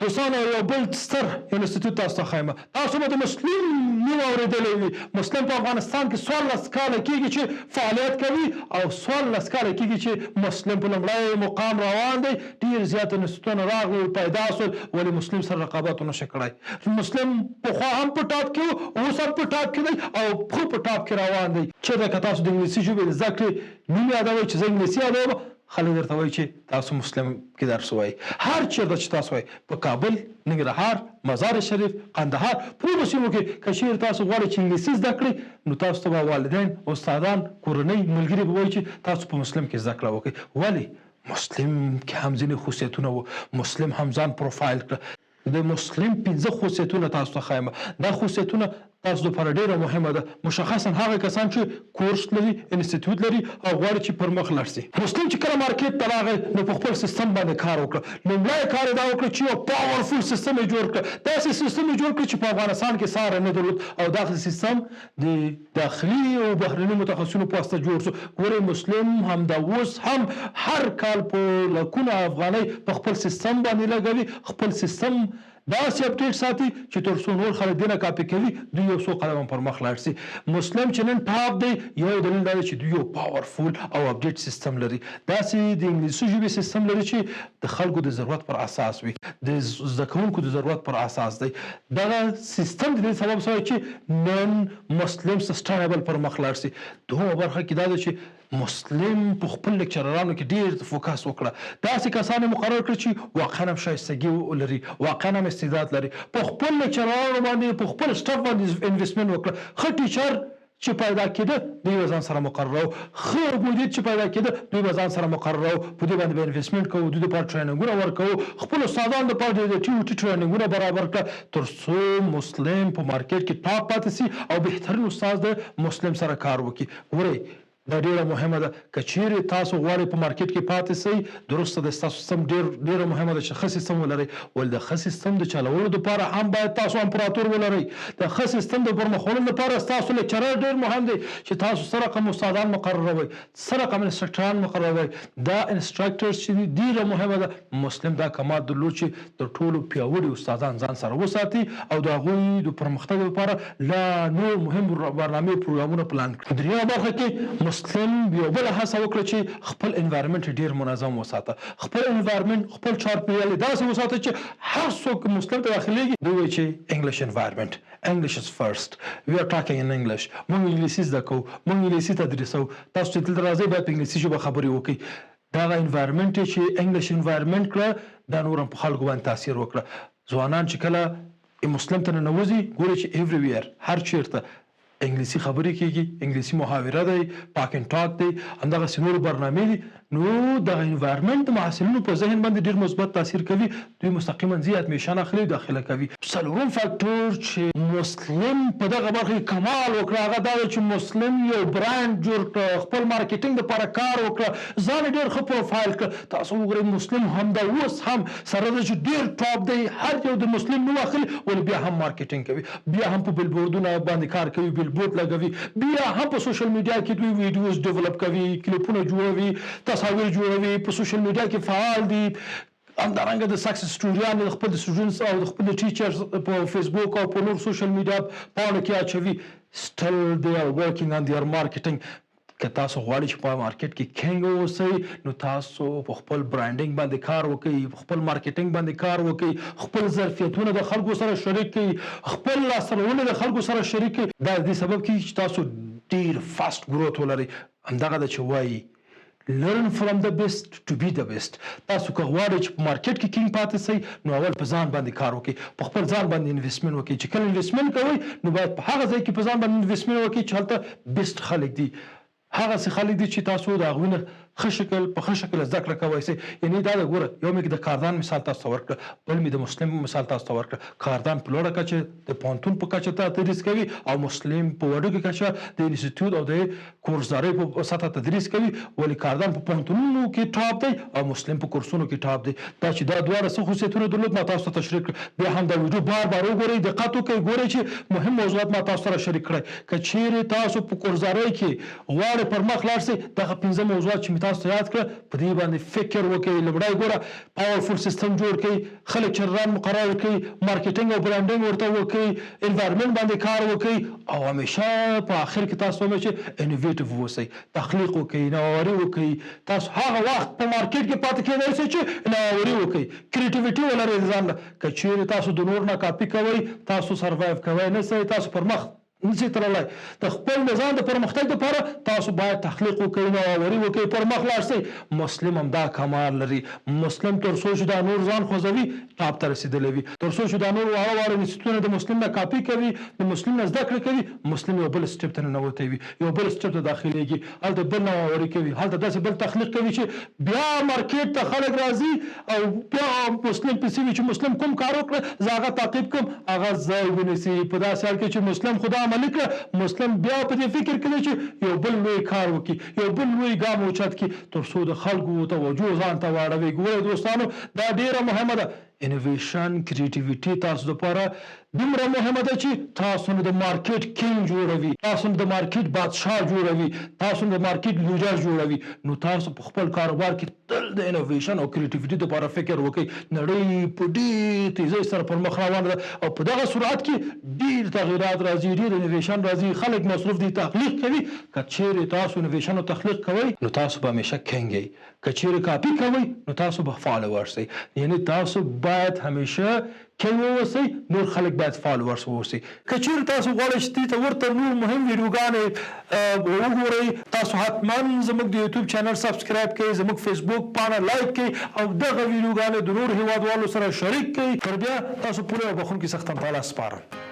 دوستانو یو بل ستر انستیتوت تاسو ته ښایم. تاسو به د مسلم نوم اورېدلی وي. مسلم په افغانستان کې 14 کاله کېږي چې فعالیت کوي او 14 کاله کېږي چې مسلم په لومړی مقام روان دی. ډېر زیات انستیتوتونه راغلل، پیدا شول، ولې مسلم سره رقابت ونه شي کړای. مسلم پخوا هم په ټاپ کې و، اوس هم په ټاپ کې دی او ښه په ټاپ کې روان دی. چېرته که تاسو د انګلیسي ژبې د زده کړې نوم یادوئ چې زه انګلیسي یادوم، خلک درته وایي چې تاسو مسلم کې درس ووایئ. هر چېرته چې تاسو وایئ، په کابل، ننګرهار، مزار شریف، قندهار، په دغو سیمو کې که چېرې تاسو غواړئ چې انګلیسي زده کړئ، نو تاسو ته به والدین، استادان، کورنۍ، ملګري به وایي چې تاسو په مسلم کې زده کړه وکړئ. ولې؟ مسلم کې هم ځینې خصوصیتونه وو، مسلم هم ځان پروفایل کړ. د مسلم پنځه خصوصیتونه تاسو ته ښایم. دا خصوصیتونه تاسو لپاره ډیره مهمه ده، مشخصا هغه کسان چې کورس لري، انستیتیوت لري او غواړي چې پر مخ لاړ شي. مسلم چې کله مارکیټ ته راغی نو په خپل سیستم باندې کار وکړ. لومړی کار یې دا وکړ چې یو پاورفول سیستم یې جوړ کړ. داسې سیستم یې جوړ کړ چې په افغانستان کې ساری نه درلود او داسې سیستم د داخلي او بهرني متخصصینو په واسطه جوړ شو. ګورئ مسلم همدا اوس هم هر کال په لکونو افغانۍ په خپل سیستم باندې لګوي، خپل سیستم داسې اپډیټ ساتي چې تر څو نور خلک دې نه کاپي کوي، دوی یو څو قدمه پر مخ لاړ شي. مسلم چې نن ټاپ دی، یو دلیل دا دی چې دوی یو پاورفول او اپډیټ سیستم لري، داسې د انګلیسي ژبې سیستم لري چې د خلکو د ضرورت پر اساس وي، د زده کوونکو د ضرورت پر اساس دی. دغه سیستم د دې سبب شوی چې نن مسلم سسټینبل پر مخ لاړ شي. دوهمه برخه کې دا ده چې مسلم په خپل لیکچررانو کې ډیر فوکس وکړه، داسې کسان یې مقرر کړل چې واقعا هم شایستګي لري، واقعا هم استعداد لري. په خپل لیکچررانو باندې، په خپل سټاف باندې انویسټمنټ وکړه. ښه ټیچر چې پیدا کېده دوی به ځان سره مقرراو، ښه مدیر چې پیدا کېده دوی به ځان سره مقرراو، په دوی باندې به انویسټمنټ کوو، دوی لپاره ټریننګونه ورکوو، خپل استادانو لپاره د ټي او ټي ټریننګونه برابر کړه تر څو مسلم په مارکیټ کې ټاپ پاتې سي او بهترین استاد د مسلم سره کار وکړي. ګورئ دا ډیره مهمه ده، که چیرې تاسو غواړئ په مارکیټ کې پاتې سئ، درسته ده ستاسو سیستم ډیر ډیره مهمه ده چې ښه سیستم ولرئ، ولې د ښه سیستم د چلولو لپاره هم باید تاسو امپراتور ولرئ. د ښه سیستم د پرمخ وړلو لپاره ستاسو لیکچرر ډیر مهم دی چې تاسو څه رقم استادان مقرروئ، څه رقم انسټرکټران مقرروئ. دا انسټرکټرز چې دي ډیره مهمه ده. مسلم دا کمال درلود چې تر ټولو پیاوړي استادان ځان سره وساتي او د هغوی د پرمختګ لپاره لا نور مهم برنامې او پروګرامونه پلان کړي. درېیمه برخه کې مسلم یوه بله هڅه وکړه چې خپل انوایرمنټ یې ډېر منظم وساته، خپل انوایرمنټ، خپل چارپېریال یې داسې وساته چې هر څوک مسلم ته داخلېږي، دوی وایي چې انګلش انوایرمنټ، انګلش از فرسټ، وي ار ټاکینګ ان انګلش، موږ انګلیسي زده کوو، موږ انګلیسي تدریسوو، تاسو چې دلته راځئ باید په انګلیسي ژبه خبرې وکړئ. دغه انوایرمنټ یې چې انګلش انوایرمنټ کړه، دا نور هم په خلکو باندې تاثیر وکړه. ځوانان چې کله مسلم ته ننوځي ګوري چې ایوری ویر، هر چیرته انګلیسي خبرې کیږي، انګلیسي محاوره دی، ټاک اینډ ټاک دی، همدغسې نورې برنامې دي. نو دغه انوایرمنټ د محصلینو په ذهن باندې ډیر مثبت تاثیر کوي، دوی مستقیما ځي ادمیشن اخلي او داخله کوي. څلورم فاکټور چې مسلم په دغه برخه کې کمال وکړ هغه دا دی چې مسلم یو برانډ جوړ کړ، خپل مارکیټینګ لپاره کار وکړ، ځان یې ډیر ښه پروفایل کړ. تاسو وګورئ مسلم همدا اوس هم سره ده چې ډیر ټاپ دی، هر یو د مسلم نوم اخلي ولې بیا هم مارکیټینګ کوي، بیا هم په بیلبوردونه باندې کار کوي، بیلبورډ لګوي، بیا هم په سوشل میډیا کې دوی ویډیوز ډیولپ کوي، کلیپونه جوړوي، تصاویر جوړوي، په سوشل میډیا کې فعال دي. همدارنګه د سکسس سټوریانې د خپل سټوډنټس او د خپل ټیچرز په فیسبوک او په نور سوشل میډیا پاڼو کې اچوي. سټل دی ار ورکینګ آن دیئر مارکیټینګ. که تاسو غواړئ چې په مارکیټ کې کینګ اوسئ نو تاسو په خپل برانډینګ باندې کار وکړئ، په خپل مارکیټینګ باندې کار وکړئ، خپل ظرفیتونه د خلکو سره شریک کړئ، خپل لاسته راوړنې د خلکو سره شریک کړئ. دا د دې سبب کیږي چې تاسو ډیر فاسټ ګروت ولرئ. همدغه ده چې وایي Learn from the best to be the best. تاسو که غواړئ چې په مارکیټ کې کینګ پاتې سئ نو اول په ځان باندې کار وکړئ، په خپل ځان باندې انویسټمنټ وکړئ. چې کله انویسټمنټ کوئ نو باید په هغه ځای کې په ځان باندې انویسټمنټ وکړئ چې هلته بیسټ خلک دي، هغسې خلک دي چې تاسو د هغوی نه ښه شکل په ښه شکل زده کړه کوی سئ. یعنی دا ده ګوره، یو مې د کاردان مثال تاسو ته ورکړ، بل مې د مسلم مثال تاسو ته ورکړ. کاردان په لوړه کچه د پوهنتون په کچه تدریس کوي او مسلم په وړوکې کچه د انستیتیوت او د کورسدارۍ په سطح تدریس کوي، ولې کاردان په پوهنتونونو کې ټاپ دی او مسلم په کورسونو کې ټاپ دی. دا چې دا دواړه څه خصوصیتونه درلود ما تاسو ته تشریح کړل. بیا هم دا ویډیو بار بار وګورئ، دقت وکړئ، ګورئ چې مهم موضوعات ما تاسو سره شریک کړی. که چیرې تاسو په کورسدارۍ کې غواړئ پر مخ لاړ شئ، دغه پنځه موضوعات چې مې تاسو ته یاد کړه، په دې باندې فکر وکړئ. لومړی ګوره پاورفول سیستم جوړ کړئ، ښه لیکچرران مقرر کړئ، مارکیټینګ او برانډینګ ورته وکړئ، انوایرمنټ باندې کار وکړئ او همیشه په اخر کې تاسو وایم چې انوویټیو اوسئ، تخلیق وکړئ، نوآوري وکړئ. تاسو هغه وخت په مارکیټ کې پاتې کېدای شئ چې نوآوري وکړئ، کریټیویټي ولرئ د ځان نه. که چیرې تاسو د نور نه کاپي کوئ، تاسو سروایو کوی نه شئ، تاسو پر مخ نشئ تللی. د خپل نظام د پرمختګ لپاره تاسو باید تخلیق وکړئ، نوآوري وکړئ، پر مخ لاړ شئ. مسلم همدا کمال لري. مسلم تر څو چې دا نور ځان خوځوي ټاپ ته رسیدلی وي، تر څو چې دا نور واړه واړه انسټیټیوټونه د مسلم نه کاپي کوي، د مسلم نه زده کړې کوي، مسلم یو بل سټیپ ته ننوتی وي، یو بل سټیپ ته داخلیږي، هلته بل نوآوري کوي، هلته داسې بل تخلیق کوي چې بیا مارکیټ ته خلک راځي او بیا مسلم پسې وي چې مسلم کوم کار وکړ زه هغه تعقیب کوم، هغه ځای ونیسي. په داسې حال کې چې مسلم خو دا عملي کړه، مسلم بیا په دې فکر کې دی چې یو بل لوی کار وکړي، یو بل لوی ګام اوچت کړي تر څو د خلکو توجه ځان ته واړوي. ګورئ دوستانو، دا ډیره مهمه ده. انوویشن، کریټیویټي تاسو لپاره دومره مهمه ده چې تاسو نه د مارکیټ کینګ جوړوي، تاسو نه د مارکیټ بادشاه جوړوي، تاسو نه د مارکیټ لیډر جوړوي. نو تاسو په خپل کاروبار کې تل د انوویشن او کریټیویټي لپاره فکر وکړئ. نړۍ په ډیر تیزۍ سره پر مخ روانه ده او په دغه سرعت کې ډیر تغیرات راځي، ډیر انوویشن راځي، خلک مصروف دي، تخلیق کوي. که چیرې تاسو انوویشن او تخلیق کوئ نو تاسو به همیشه کینګ یئ. که چیرې کاپي کوئ نو تاسو به فالوورز یئ. یعنی تاسو باید همیشه کینګ واوسئ، نور خلک باید فالوورز واوسئ. که چیرې تاسو غواړئ چې دې ته ورته نور مهم ویډیوګانې وګورئ، تاسو حتما زموږ د یوټیوب چینل سبسکرایب کړئ، زموږ فیسبوک پاڼه لایک کړئ او دغه ویډیوګانې د نور هیوادوالو سره شریک کړئ. تر بیا تاسو پوره او بخښونکي څښتن تعالی سپارم.